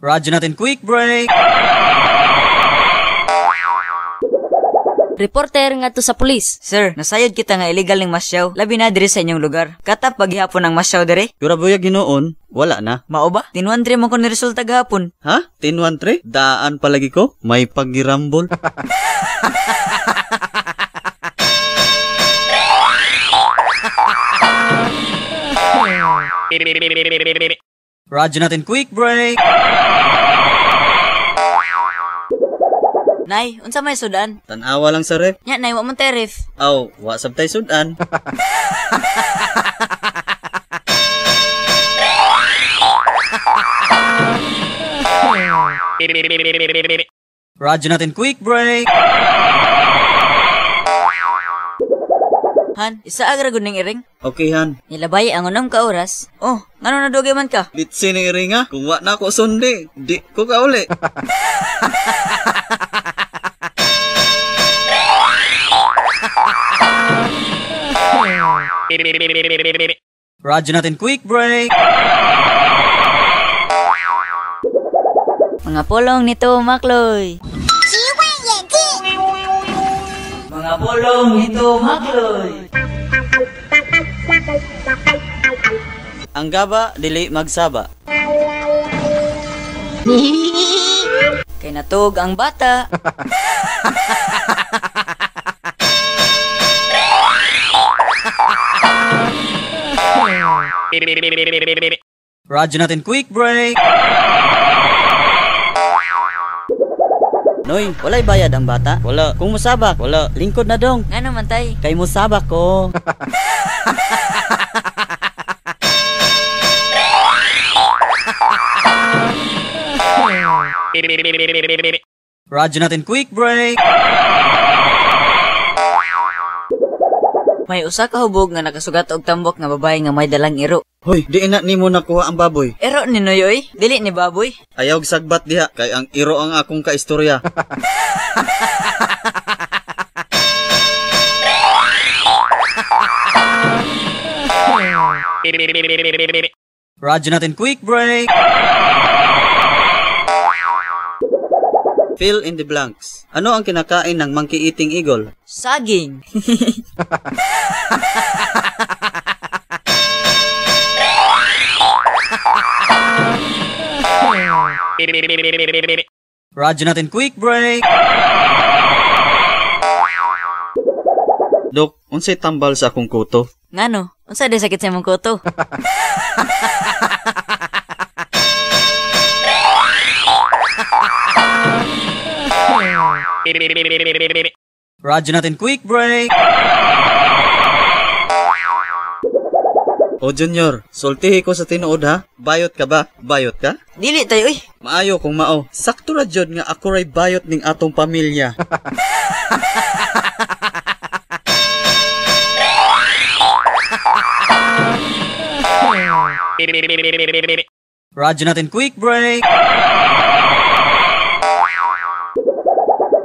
Radyo natin, quick break! Reporter ngadto sa pulis. Sir, nasayod kita nga illegal ning masyaw. Labi na diri sa inyong lugar. Katap paghihapon ang masyaw diri. Pura buyag hinuon, wala na. Mao ba? Tinwandre mo ko ni resulta gahapon. Ha? 10-1-3? Daan palagi ko? May pagirambol. Radyo natin, quick break! Nay, unsa may sudan? Tanawa lang sa ref. Nya nay, wa man tarif. Aw, wa sabtay sudan. Radyo natin, quick break! Han, isa agra gud ning iring. Okay han. Nilabay ang unom ka oras. Oh, ngano na dugay man ka? Litsi ni iringa, kung wa na ko sundi, di ko kauli. Radyo natin, quick break! Mga pulong nito, Makloy. Mga pulong nito, Makloy. Ang gaba, dili magsaba. Kay natug ang bata. Radyo natin, quick break! Noy, walay bayad ang bata? Wala. Kung musabak? Wala. Lingkod na dong. Ngano man tay? Kay musabak ko. Radyo natin, quick break! May usa ka hubog nga nakasugat og tambok nga babae nga may dalang iro. Hoy, di na nimo nakuha ang baboy. Iro ni Noyoy, dili ni baboy. Ayaw og sagbat diha kay ang iro ang akong kaistorya. Radyo natin, quick break! Fill in the blanks. Ano ang kinakain ng monkey eating eagle? Saging. Radyo natin, quick break! Dok, unsay tambal sa akong kuto? Ngano? Unsa day sakit sa imong kuto? Radyo natin, quick break! O Junior, sultihi ko sa tinuod ha. Bayot ka ba? Bayot ka? Dili tayo oy. Maayo kung mao. Sakto ra jud nga ako ray bayot ning atong pamilya. Radyo natin, quick break!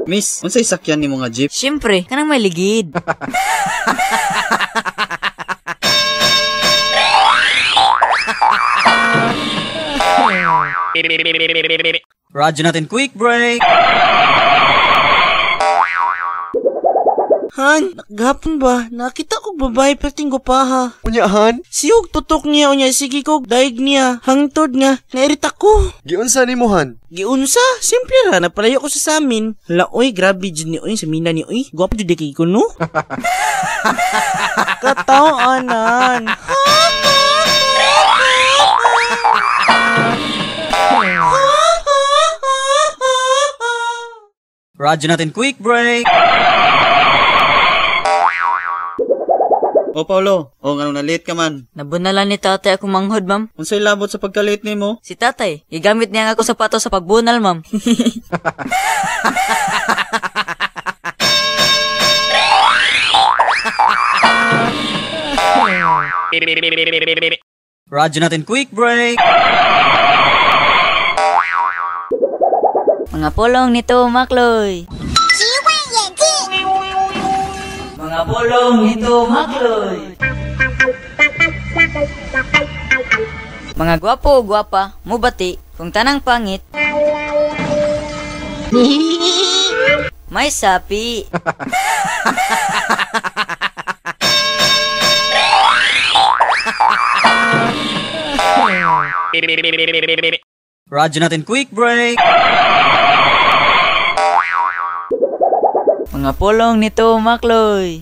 Miss, unsay sakyan nimo nga jeep? Siyempre, kanang may ligid. Radyo natin, quick break! Han, gahapon ba? Nakita kog babae perting gwapaha. Unya han, Siyog tutok niya unya sige kog daig niya. Hangtod nga, nairita ko. giunsa nimo han? Giunsa, simple ra napalayo ko sa samin. Laoy, grabe jud ni oy sa mina ni oy. Gwapo jud kay ko no. Katawanan. Radyo natin, quick break! O Paulo, o nganong na-late ka man? Nabunalan ni tatay akong manghod, ma'am. Unsay labot sa pagka-late nimo? Si tatay, gigamit niya ang ako sapatos sa pagbunal, ma'am. Radyo natin, quick break! Mga pulong nito, Makloy. Mga pulong nito, Makloy. Mga gwapo o gwapa, mubati, Kung tanang pangit, may sapi. Radyo natin, quick break! Mga pulong nito, Makloy.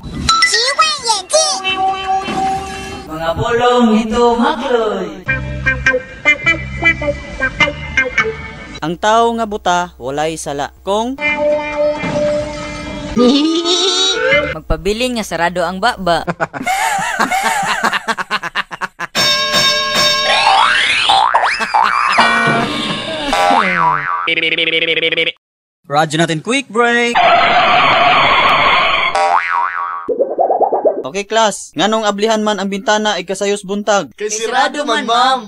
Mga pulong nito, Makloy. Ang tao nga buta, walay sala. Kung magpabilin nga sarado ang baba. Radyo natin, quick break! Okay class, nganong ablihan man ang bintana ay kasayos buntag? Kay sirado man, ma'am.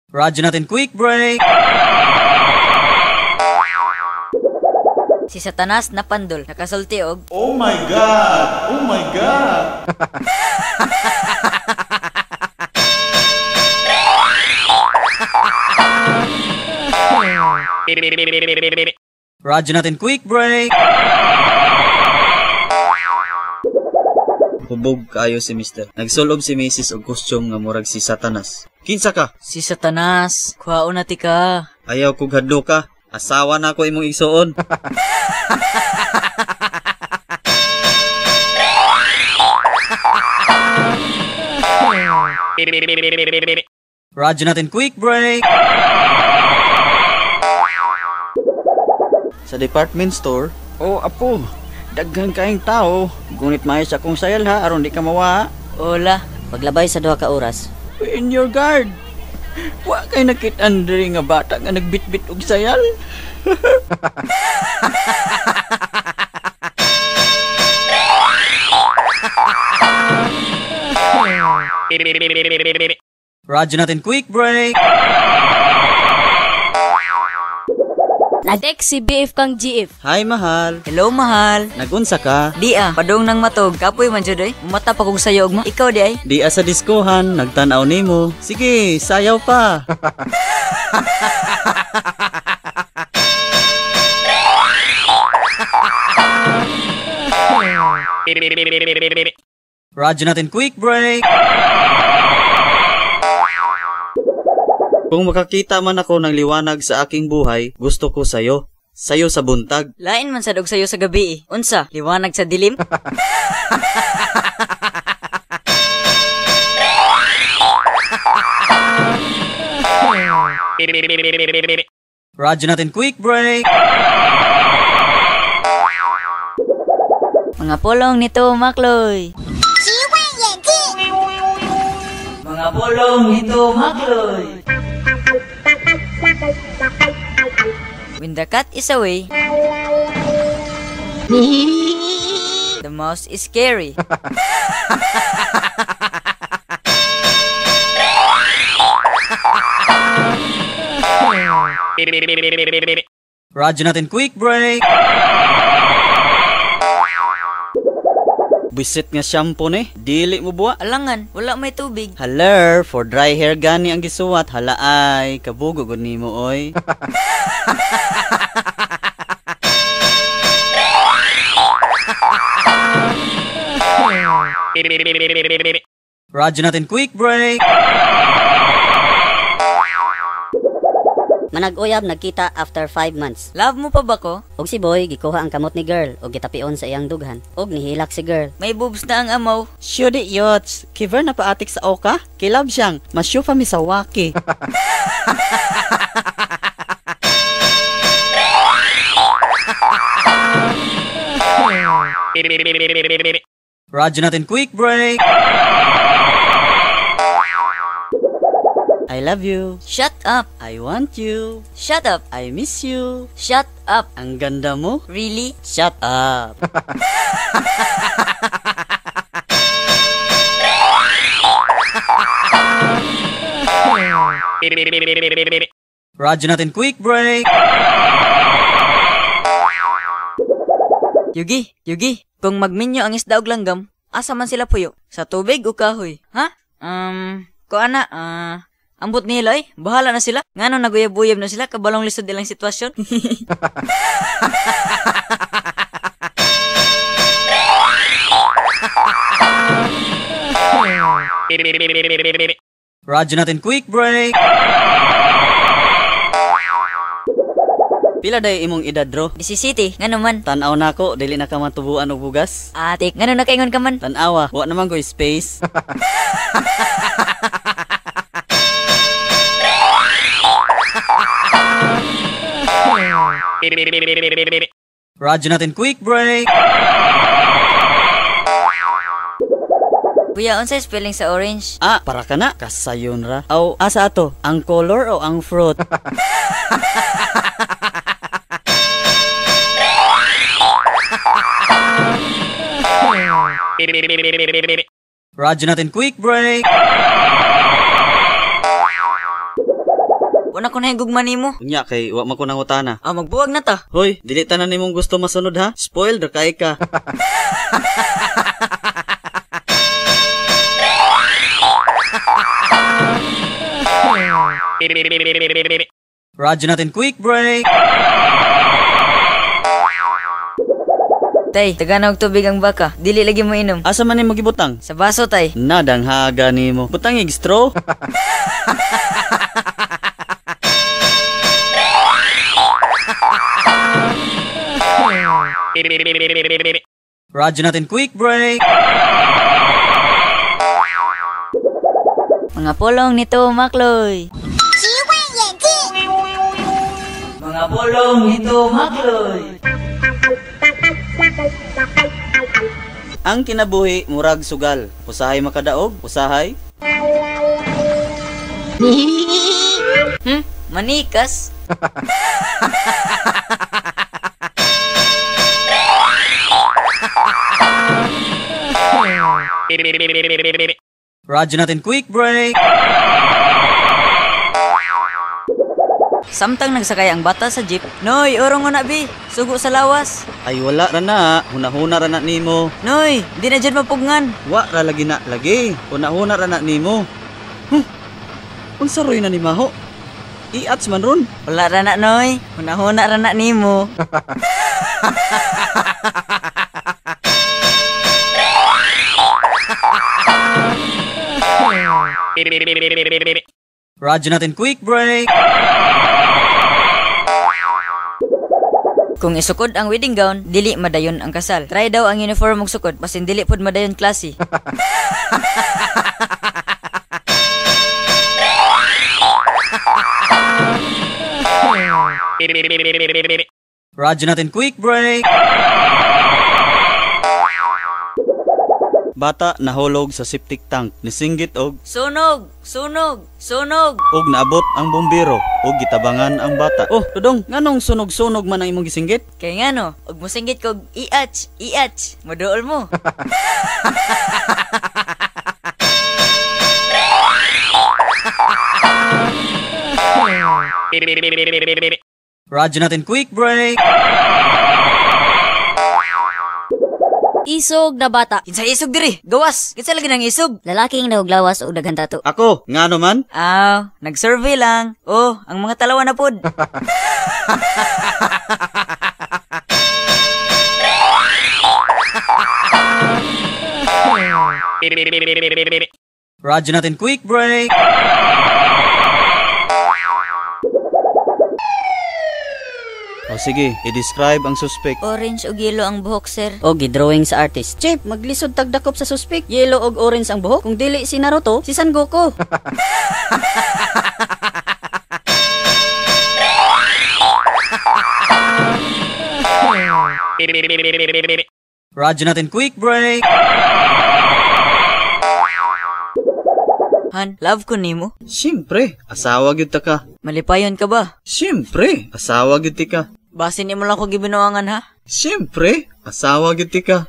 Radyo natin, quick break! Si Satanas napandol, nakasulti og Oh my God! Oh my God! Radyo natin, quick break! Hubog kaayo si Mister. Nagsulob si Mrs. og costume nga murag si Satanas. Kinsa ka? Si Satanas, kuhaon na ti ka. Ayaw kog hadlo ka. Asawa na ako imong igsuon. Radyo natin, quick break! Sa department store, Oh, apo, daghan kaing tao. Ngunit maayos akong sayal ha, aron di ka mawa. Ola, Paglabay sa 2 ka oras. In your guard. Wa kay nakit-an diri nga bata nga nagbitbit og sayal. Radyo natin, quick break! Nag-text si BF kang GF. Hi mahal, Hello mahal. nagunsa ka? Di ah, padung nang matog, kapoy man jud oy. Mata pa kog sayo ugma. Ikaw di ay. Di sa diskohan, nagtan-aw nimo. Sige, sayaw pa. Radyo natin, quick break! Kung makakita man ako ng liwanag sa aking buhay, gusto ko sayo. Sayo sa buntag. Lain man sad og sayo sa gabi eh. Unsa? Liwanag sa dilim? Radyo natin, quick break! Mga pulong nito, Makloy. Mga pulong nito, Makloy. When the cat is away, the mouse is scary. Radyo natin, quick break! Bisit nga shampoo ni, dili mo buwa. Alangan, wala may tubig. Haler, for dry hair gani ang gisuwat. Hala ay, kabugo gud nimo oy. Radyo natin, quick break! Manag-uyab nagkita after 5 months. Love mo pa ba ko? Og si boy gikuha ang kamot ni girl og gitapion sa iyang dughan. Og nihilak si girl. May boobs na ang amaw. Syudi yots, kiver na paatik sa oka? Kilab siyang, masyo pa mi sa waki. Radyo natin, quick break! I love you. Shut up. I want you. Shut up. I miss you. Shut up. Ang ganda mo. Really? Shut up. Radyo natin, quick break! Yugi, Yugi, Kung magminyo ang isda og langgam, asa man sila puyo? Sa tubig o kahoy? Ha? Ko ana, ambot nila eh. Bahala na sila. Ngano naguyab-uyab na sila, kabalong lisod ilang sitwasyon. Radyo natin quick break. Pila day imong edad ro? 17, ngano man? Tan-aw nako, dili na ka matubuan og bugas. Atik, ngano nakaingon ka man? Tan-awa, wa naman ko'y space. Radyo natin quick break. Kuya, unsay spelling sa orange? Ah, para ka na. Kasayon ra. Aw, asa ato? Ang color o ang fruit? Radyo natin quick break. Wala ko na higugma nimo. Unya kay wa man ko nangutana. Ah, magbuwag na ta. Hoy, dili tanan nimong gusto masunod ha. Spoiled ra kay ka. Radyo natin quick break. Tay, taga og tubig ang baka. Dili lagi mo inom. Asa man nimo gibutang? Sa baso, tay. Nadang haga nimo. Butang ig straw. Radyo natin quick break. Mga pulong nito, Makloy. Mga pulong nito, Makloy. Ang kinabuhi murag sugal. Usahay makadaog, usahay. Manikas. Radyo natin quick break. Samtang nagsakay ang bata sa jeep, Noy, orong na bi, sugo sa lawas. Ay wala ra na, hunahuna ra na nimo. Noy, di na jud mapugngan. Wa ra lagi na lagi, hunahuna ra na nimo. Huh. Unsa roy na ni maho? Iats man ron. Wala ra na Noy, hunahuna ra na nimo. Radyo natin quick break. Kung isukod ang wedding gown, dili madayon ang kasal. Try daw ang uniform og sukod, basin dili pud madayon klase. Radyo natin quick break. Bata nahulog sa septic tank, nisinggit og sunog, sunog, sunog. Og naabot ang bombero og gitabangan ang bata. Oh, Dodong, nganong sunog-sunog man ang imong gisinggit? Kay ngano, og mosinggit kog iach, iach, moduol mo. Radyo natin quick break. Isog na bata. Kinsa isog diri? Gawas. Kinsa lagi nang isog? Lalaking nahuglawas og daghan tato. Ako, ngano man? Aw, nag-survey lang. Oh, ang mga talawa na pod. Radyo natin quick break. O sige, i-describe ang suspect. Orange o yellow ang buhok, sir. O gidrawing sa artist. Chip, maglisod tagdakop sa suspect. Yellow og orange ang buhok. Kung dili si Naruto, si Son Goku. Radyo natin quick break. Han, love ko nimo. Siyempre, asawa gyud ta ka. Malipayon ka ba? Siyempre, asawa gyud ti ka. Basin nimo lang ko gibinuangan ha. Siyempre, asawa gyud ti ka.